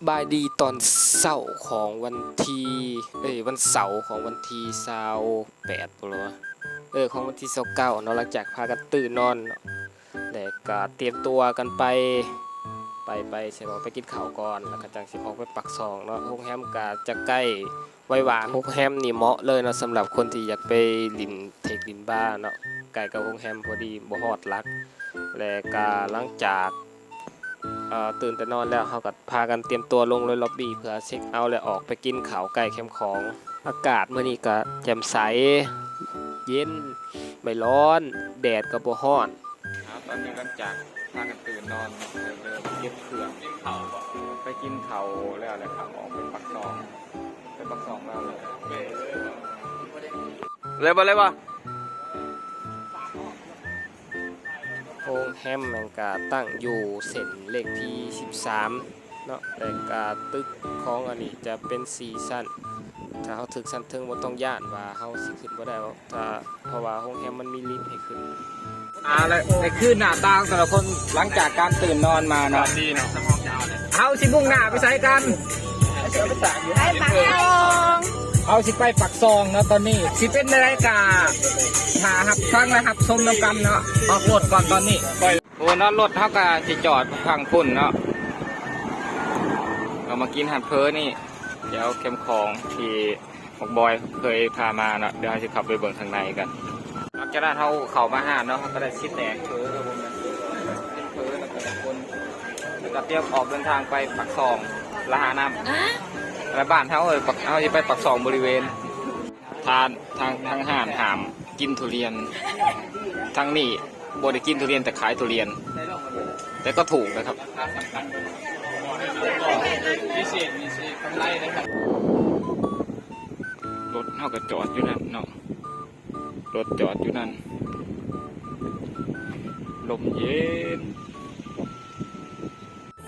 ບາຍດີຕອນເຊົ້າຂອງວັນທີ ເອີຍ ວັນເສົາຂອງວັນທີຊາວແປດພຸ້ນລະວະ ເອີ ຂອງວັນທີຊາວເກົ້າເນາະ, ຫຼັງຈາກພາກັນຕື່ນນອນເນາະ ແລ້ວກະຕຽມຕົວກັນໄປ ໄປ ໄປ ຊິອອກໄປກິນເຂົ້າກ່ອນ ແລ້ວກະຈັ່ງຊິອອກໄປປາກຊ່ອງເນາະ. ໂຮງແຮມກະຈະໃກ້ໄວຫວານ, ໂຮງແຮມນີ້ເໝາະເລີຍເນາະ ສຳລັບຄົນທີ່ຢາກໄປຫຼິ້ນເທັກຫຼິ້ນບາເນາະ, ໃກ້ກັບໂຮງແຮມພໍດີ ບໍ່ຮອດຫຼັກ. ແລະກະຫຼັງຈາກ ເອີ ຕື່ນແຕ່ນອນແລ້ວ ເຮົາກໍພາກັນຕຽມຕົວລົງເລີຍລັອບບີ ເພື່ອເຊັກເອົາ ແລະອອກໄປກິນເຂົ້າໃກ້ແຄມຂອງ. ອາກາດມື້ນີ້ກໍແຈ່ມໃສ ເຢັນ ບໍ່ຮ້ອນ ແດດກໍບໍ່ຮ້ອນ. ເອົາ ຕອນນີ້ຫຼັງຈາກພາກັນຕື່ນນອນ ເລີ່ມເກັບເຄື່ອງ ໄປກິນເຂົ້າແລ້ວ ແລ້ວກໍອອກໄປປາກຊ່ອງ ໄປປາກຊ່ອງແລ້ວ ເລີຍບໍ່ ເລີຍບໍ່? ໂຮງແຮມແມ່ນກະຕັ້ງຢູ່ເສັ້ນເລກທີສິບສາມເນາະ ແລະກະຕຶກຂອງອັນນີ້ຈະເປັນສີ່ຊັ້ນ. ຖ້າເຮົາຖືກຊັ້ນເທິງບໍ່ຕ້ອງຢ້ານວ່າເຮົາຊິຂຶ້ນບໍ່ໄດ້ ຖ້າ ເພາະວ່າໂຮງແຮມມັນມີລິບໃຫ້ຂຶ້ນ. ອ່າ ແລະໃນຄືນໜ້າຕາຂອງແຕ່ລະຄົນ ຫຼັງຈາກການຕື່ນນອນມາເນາະ ເຮົາຊິມຸ່ງໜ້າໄປໃສກັນ? ໄປປາກຊ່ອງ ເຮົາຊິໄປປາກຊ່ອງເນາະ. ຕອນນີ້ຊິເປັນແນວໃດກະຖ້າຮັບຟັງ ແລະ ຮັບຊົມນຳກັນເນາະ. ອອກລົດກ່ອນຕອນນີ້. ໂອ້ ເນາະ ລົດເຮົາກະຊິຈອດທາງພຸ້ນເນາະ ເຮົາມາກິນຮ້ານເຝີນີ້ ແຖວແຄມຂອງທີ່ບັກບອຍເຄີຍພາມາເນາະ. ດຽວເຮົາຊິເຂົ້າໄປເບິ່ງຂ້າງໃນກັນ. ຫຼັງຈາກນັ້ນເຮົາເຂົ້າມາຮ້ານເນາະ ເຮົາກໍໄດ້ຊິແຕກເຝີແລ້ວ ເຝີແລ້ວກໍຄົນ ແລ້ວກໍຕຽມອອກເດີນທາງໄປປາກຊ່ອງລະຫານ້ຳ ແລະ ບ້ານເຮົາ ເອີຍ ເຮົາຊິໄປປາກຊ່ອງບໍລິເວນ. ທາງ ທາງ ທາງຮ້ານຫ້າມກິນທຸລຽນ ທາງນີ້ບໍ່ໄດ້ກິນທຸລຽນ ແຕ່ຂາຍທຸລຽນ ແຕ່ກໍຖືກນະຄັບ. ລົດເຮົາກໍຈອດຢູ່ນັ້ນເນາະ ລົດຈອດຢູ່ນັ້ນ ລົມເຢັນ.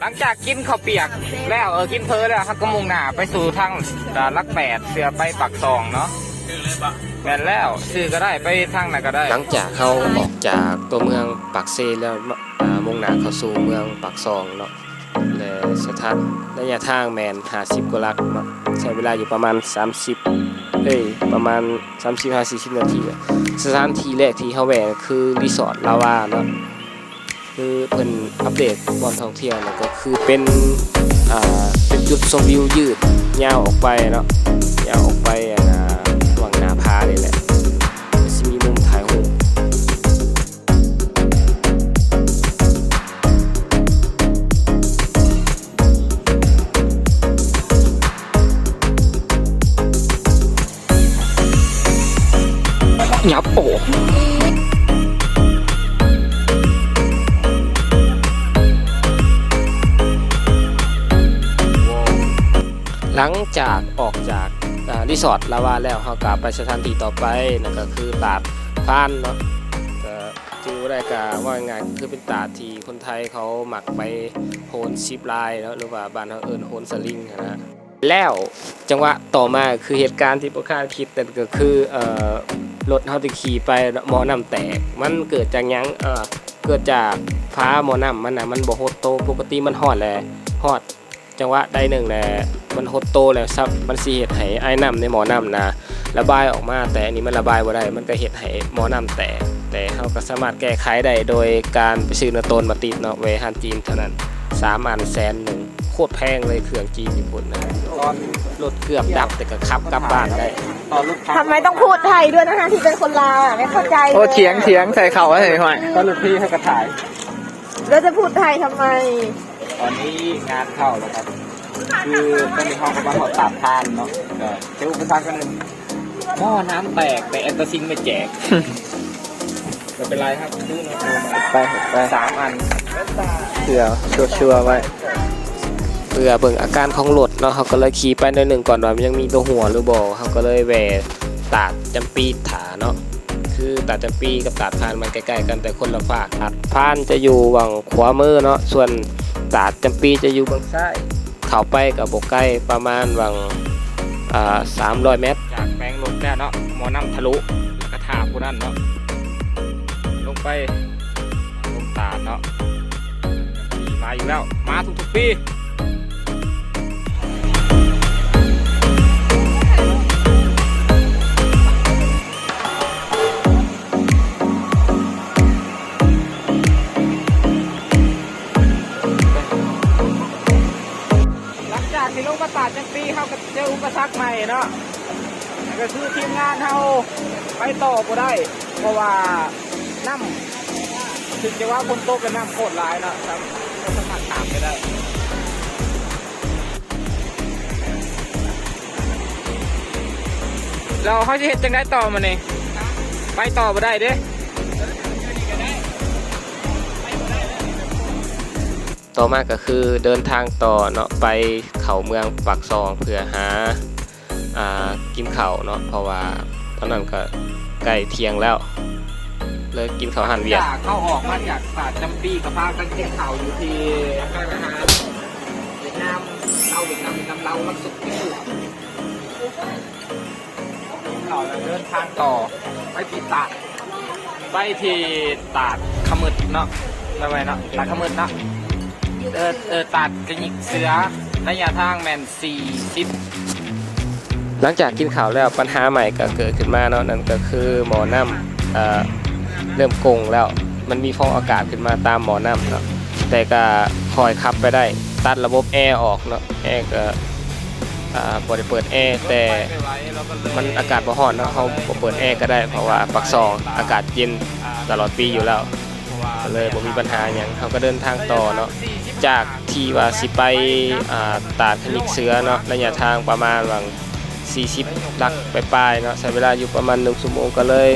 ຫຼັງຈາກກິນເຂົ້າປຽກແລ້ວ ເອີ ກິນເຝີແລ້ວ ເຮົາກໍມຸ່ງໜ້າໄປສູ່ທາງ ເອີ ຫຼັກແປດ ເພື່ອໄປປາກຊ່ອງເນາະ. ແມ່ນແລ້ວ ຊື່ກໍໄດ້ ໄປທາງນັ້ນກໍໄດ້. ຫຼັງຈາກເຮົາອອກຈາກຕົວເມືອງປາກເຊແລ້ວ ເອີ ມຸ່ງໜ້າເຂົ້າສູ່ເມືອງປາກຊ່ອງເນາະ ແລະ ສະຖານ ໄລຍະທາງແມ່ນຫ້າສິບກວ່າຫຼັກເນາະ ໃຊ້ເວລາຢູ່ປະມານສາມສິບ ເອີຍ ປະມານສາມສິບຫາສີ່ສິບນາທີ. ສະຖານທີ່ແລກທີ່ເຮົາແວ່ຄືຣີສອດລາວາເນາະ ຄືເພິ່ນອັບເດດບ່ອນທ່ອງທ່ຽວນີ້ກໍຄືເປັນ ອ່າ ເປັນຈຸດຊົມວິວຢືດຍາວອອກໄປເນາະ ຍາວອອກໄປ ອັນນ່າ ຫວ່າງໜ້າຜານີ້ແຫຼະ ຊິມີມຸມຖ່າຍຮູບ. ຫຍັບໂອ ຫຼັງຈາກອອກຈາກ ອ່າ ຣີສອດລາວາແລ້ວ ເຮົາກໍໄປສະຖານທີ່ຕໍ່ໄປ ນັ້ນກໍຄືຕາດພານເນາະ ກໍ ຈື່ບໍ່ໄດ້ ກະເວົ້າງ່າຍໆ ຄືເປັນຕາດທີ່ຄົນໄທເຂົາມັກໄປໂຫນຊິບລາຍເນາະ ຫຼືວ່າບ້ານເຮົາເອີ້ນໂຫນສະລິງຫັ້ນນະ. ແລ້ວຈັງຫວະຕໍ່ມາ ຄືເຫດການທີ່ບໍ່ຄາດຄິດ ນັ້ນກໍຄື ເອີ ລົດເຮົາທີ່ຂີ່ໄປເນາະ ໝໍ້ນ້ຳແຕກ. ມັນເກີດຈາກຫຍັງ? ເອີ ເກີດຈາກຝາໝໍ້ນ້ຳມັນນະ ມັນບໍ່ຫົດໂຕ. ປົກກະຕິມັນຮອດແຫຼະ ຮອດ ຈັງຫວະໃດໜຶ່ງແຫຼະ ມັນຫົດໂຕແລ້ວ ມັນຊິເຮັດໃຫ້ອາຍນ້ຳໃນໝໍ້ນ້ຳນະລະບາຍອອກມາ, ແຕ່ອັນນີ້ມັນລະບາຍບໍ່ໄດ້ ມັນກໍເຮັດໃຫ້ໝໍ້ນ້ຳແຕກ. ແຕ່ເຮົາກໍສາມາດແກ້ໄຂໄດ້ໂດຍການໄປຊື້ເນື້ອໂຕນມາຕິດເນາະ ແວ່ຮ້ານຈີນເທົ່ານັ້ນ ສາມອັນແສນໜຶ່ງ ໂຄດແພງເລີຍ ເຄື່ອງຈີນຍີ່ປຸ່ນນະ. ລົດເກືອບດັບ ແຕ່ກໍຂັບກັບບ້ານໄດ້. ทำไมต้องพูดไทยด้วย ทั้งๆ ที่เป็นคนลาวอะ ไม่เข้าใจเลย ໂອ້ ຖຽງ ຖຽງໃສ່ເຂົາໄວ້ ຫ້ອຍ ຕອນລຸ້ນພີ່ເຂົາກໍຖ່າຍ แล้วจะพูดไทยทำไม ຕອນນີ້ງານເຂົ້າແລ້ວຄັບ ຄືຕອນນີ້ເຮົາກໍມາຮອດຕາດພານເນາະ ກໍເຈີອຸປະສັກອັນໜຶ່ງ ໝໍ້ນ້ຳແຕກ ແຕ່ແອັນຕາຊິງໄປແຈກ ບໍ່ເປັນໄລຄັບ ໄປ ໄປ ສາມອັນ ເພື່ອຊົວໆໄວ້ ເພື່ອເບິ່ງອາການຂອງລົດເນາະ ເຮົາກໍເລີຍຂີ່ໄປໜ້ອຍໜຶ່ງກ່ອນວ່າມັນຍັງມີຕົວຮົ່ວຫຼືບໍ່ ເຮົາກໍເລີຍແວ່ຕາດຈຳປີຖາເນາະ. ຄືຕາດຈຳປີກັບຕາດພານມັນໃກ້ໆກັນ ແຕ່ຄົນລະຟາກ. ຕາດພານຈະຢູ່ຫວ່າງຂວາມືເນາະ ສ່ວນຕາດຈຳປີຈະຢູ່ເບື້ອງຊ້າຍ. ເຂົ້າໄປກໍບໍ່ໄກ ປະມານຫວ່າງ ເອີ ສາມຮ້ອຍແມັດ. ຈາກແປງລົດແລ້ວເນາະ ໝໍ້ນ້ຳທະລຸ ແລ້ວກໍຖ້າຜູ້ນັ້ນເນາະ ລົງໄປ ລົງຕາດເນາະ. ມາອີກແລ້ວ ມາທຸກໆປີ. ວ່າຕາດຈຳປີເຮົາກໍເຈີອຸປະສັກໃໝ່ເນາະ ກໍຄືທີມງານເຮົາໄປຕໍ່ບໍ່ໄດ້ ເພາະວ່ານ້ຳ ເຖິງຈະວ່າຝົນຕົກ ແລະ ນ້ຳໂຄດຫຼາຍເນາະ ບໍ່ສາມາດຂ້າມໄປໄດ້. ແລ້ວເຮົາຊິເຮັດຈັ່ງໃດຕໍ່ມື້ນີ້? ໄປຕໍ່ບໍ່ໄດ້ເດ້. ຕໍ່ມາກໍຄືເດີນທາງຕໍ່ເນາະ ໄປເຂົ້າເມືອງປາກຊ່ອງ ເພື່ອຫາ ອ່າ ກິນເຂົ້າເນາະ ເພາະວ່າຕອນນັ້ນກໍໃກ້ທ່ຽງແລ້ວ ເລີຍກິນເຂົ້າຮ້ານຫວຽດ. ເຮົາອອກມາຈາກຕາດຈຳປີ ກໍພາກັນກິນເຂົ້າຢູ່ທີ່ຮ້ານອາຫານຫວຽດນາມ ລາວຫວຽດນາມ ຫວຽດນາມລາວ ມັນສຸກຢູ່ ເຂົ້າແລ້ວເດີນທາງຕໍ່ໄປທີ່ຕາດ ໄປທີ່ຕາດຂະມຶດເນາະ ໄປໄວເນາະ ຕາດຂະມຶດເນາະ ເອີ ເອີ ຕາດກະຫຍິກເສືອ ໄລຍະທາງແມ່ນສີ່ສິບ. ຫຼັງຈາກກິນເຂົ້າແລ້ວ ບັນຫາໃໝ່ກໍເກີດຂຶ້ນມາເນາະ ນັ້ນກໍຄືໝໍ້ນ້ຳ ເອີ ເລີ່ມກົງແລ້ວ ມັນມີຟອງອາກາດຂຶ້ນມາຕາມໝໍ້ນ້ຳເນາະ ແຕ່ກໍຄ່ອຍຂັບໄປໄດ້ ຕັດລະບົບແອອອກເນາະ ແອກໍ ອ່າ ບໍ່ໄດ້ເປີດແອ ແຕ່ມັນອາກາດບໍ່ຮ້ອນເນາະ ເຮົາບໍ່ເປີດແອກໍໄດ້ ເພາະວ່າປາກຊ່ອງອາກາດເຢັນຕະຫຼອດປີຢູ່ແລ້ວ ກໍເລີຍບໍ່ມີບັນຫາຫຍັງ. ເຮົາກໍເດີນທາງຕໍ່ເນາະ ຈາກທີ່ວ່າຊິໄປ ອ່າ ຕາດຂະຫຍິກເສືອເນາະ ໄລຍະທາງປະມານຫວ່າງສີ່ສິບຫຼັກປາຍໆເນາະ ໃຊ້ເວລາຢູ່ປະມານໜຶ່ງຊົ່ວໂມງ ກໍເລີຍ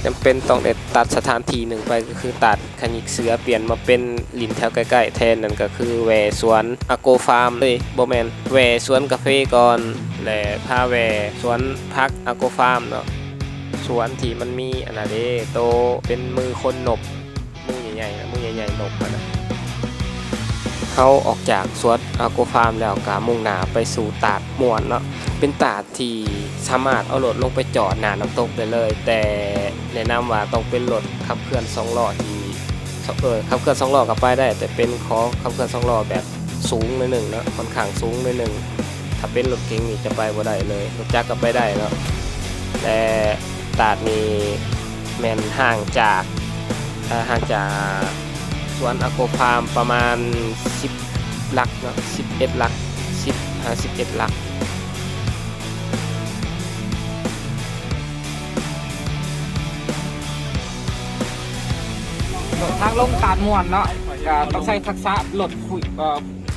ຈຳເປັນຕ້ອງໄດ້ຕັດສະຖານທີ່ໜຶ່ງໄປ ກໍຄືຕາດ ຂະຫຍິກເສືອ ປ່ຽນມາເປັນຫຼິ້ນແຖວໃກ້ໆແທນ ນັ້ນກໍຄືແວ່ສວນອາໂກຟາມ ເອີຍ ບໍ່ແມ່ນ ແວ່ສວນກາເຟກ່ອນ ແລະ ພາແວ່ສວນຜັກອາໂກຟາມເນາະ ສວນທີ່ມັນມີອັນນັ້ນເດ້ ໂຕເປັນມືຄົນນົບ ມືໃຫຍ່ໆ ມືໃຫຍ່ໆ ນົບຫັ້ນນະ. ເຮົາອອກຈາກສວນອາໂກຟາມແລ້ວ ກໍມຸ່ງໜ້າໄປສູ່ຕາດມ່ວນເນາະ ເປັນຕາດ ທີ່ສາມາດເອົາລົດລົງໄປຈອດໜ້ານ້ຳຕົກໄດ້ເລີຍ ແຕ່ແນະນຳວ່າຕ້ອງເປັນລົດຂັບເຄື່ອນສອງລໍ້ທີ່ ເອີ ຂັບເຄື່ອນສອງລໍ້ກໍໄປໄດ້ ແຕ່ເປັນຂໍຂັບເຄື່ອນສອງລໍ້ແບບສູງໜ້ອຍໜຶ່ງເນາະ ຂ້ອນຂ້າງສູງໜ້ອຍໜຶ່ງ. ຖ້າເປັນລົດເກັງນີ້ຈະໄປບໍ່ໄດ້ເລີຍ ລົດຈັກກໍໄປໄດ້ເນາະ. ແຕ່ຕາດນີ້ແມ່ນຫ່າງຈາກ ເອີ ຫ່າງຈາກສວນອາໂກຟາມປະມານສິບ ຫຼັກເນາະ ສິບເອັດຫຼັກ ສິບຫາສິບເອັດຫຼັກ. ທາງລົງຕາດມ່ວນເນາະ ກໍຕ້ອງໃຊ້ທັກສະລົດ ເອີ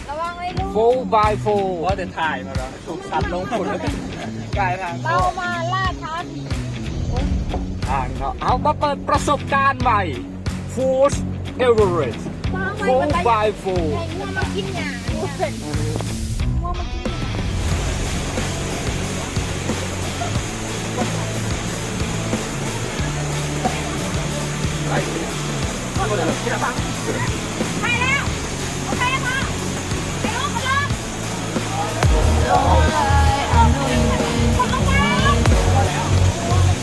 ລະວັງໄວ້ລູກ ໂຟບາຍໂຟ ວ່າແຕ່ຖ່າຍມາແລ້ວ ຕັດລົງພຸ້ນ ກາຍທາງ ເຮົາມາລ່າທ້າຜີ ທາງເນາະ ເຮົາມາເປີດປະສົບການໃໝ່. Fort Everest ໂຟບາຍໂຟ ໃຫ້ງົວມາກິນຫຍ້າ ງົວມາກິນຫຍ້າ ໄປແລ້ວ ໂອເຄ ໄ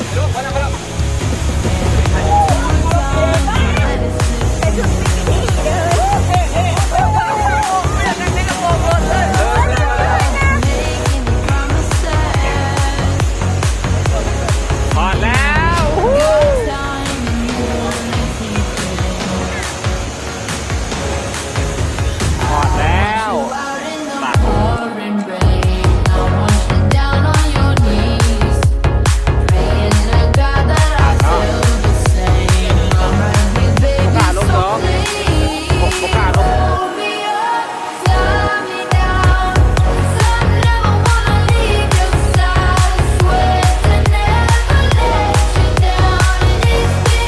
ປລົງ ໄປລົງ. ຮອດແລ້ວ ຮອດແລ້ວ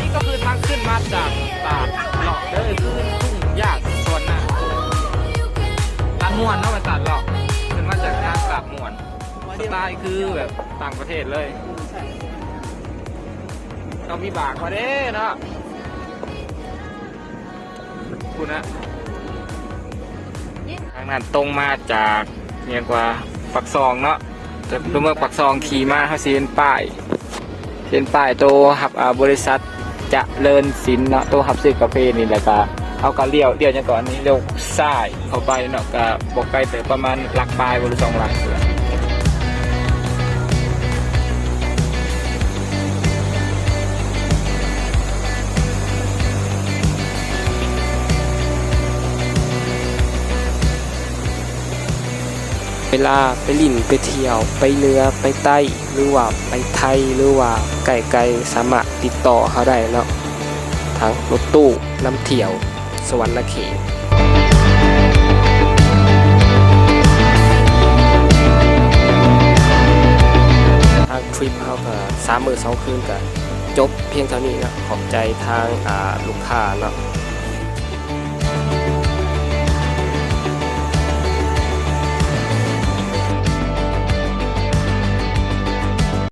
ນີ້ກໍຄືທາງຂຶ້ນມາຈາກຕາດເລາະເດີ ທົ່ງຫຍ້າສວນນາ ຕາດມ່ວນເນາະ ຕາດເລາະ ຂຶ້ນມາຈາກທາງຕາດມ່ວນ ສະໄຕລ໌ຄືແບບຕ່າງປະເທດເລີຍ ຕ້ອງມີບາກວ່າເດ້ເນາະ. ພຸ້ນນະ ທາງນັ້ນຕົງມາຈາກ ຫຍັງກວ່າ ປາກຊ່ອງເນາະ ຈາກຕົວເມືອງປາກຊ່ອງຂີ່ມາ ເຮົາຊິເຫັນປ້າຍ ເຫັນປ້າຍໂຕຮັບ ອ່າ ບໍລິສັດຈະເລີນສິນເນາະ ໂຕຮັບຊື້ກາເຟນີ້ ແລ້ວກະເຮົາກະລ້ຽວ ລ້ຽວຫຍັງເກາະ ອັນນີ້ ລ້ຽວຊ້າຍເຂົ້າໄປເນາະ ກະບໍ່ໄກເຕີບ ປະມານຫຼັກປາຍບໍ່ ຫຼື ສອງຫຼັກ. ເ ເວລາໄປຫຼິ້ນໄປທ່ຽວ ໄປເໜືອໄປໃຕ້ ຫຼືວ່າໄປໄທ ຫຼືວ່າໃກ້ໆ ສາມາດຕິດຕໍ່ເຮົາໄດ້ເນາະ ທາງລົດຕູ້ນຳທ່ຽວສະຫວັນນະເຂດ. ທາງທຣິບເຮົາກໍສາມມື້ສອງຄືນກໍຈົບພຽງເທົ່ານີ້ເນາະ. ຂອບໃຈທາງ ອ່າ ລູກຄ້າເນາະ